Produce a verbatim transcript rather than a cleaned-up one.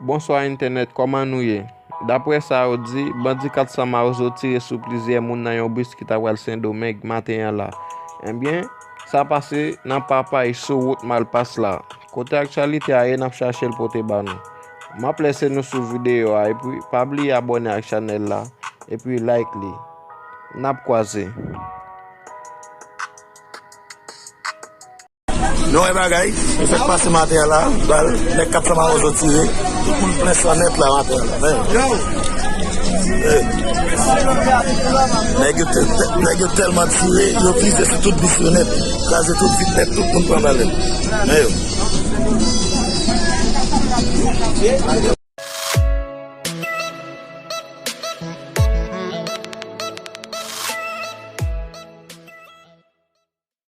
Bonswa entènèt, kòman nou ye? Daprè sa yo di, bandi kat san Mawozo tire sou plizyè moun nan yon bis ki ta pral Sendomeng maten an la. Ebyen, sa pase nan Papay sou wout Malpas la. Kote aktyalite a ye, n ap chache l pote ba nou. M ap lese nou sou videyo a, epi pa bliye abòne ak chanèl la, epi like li. N ap kwaze. Nou wè bagay, e sa k pase maten an la, bal, nèg kat san Mawozo tire, tout moun plen san nèt la maten an la, men. Nèg yo, te- nèg yo tèlman tire, yo vize sou tout bis yo nèt, kraze tout vit nèt, tout moun pran balèn. Men yo.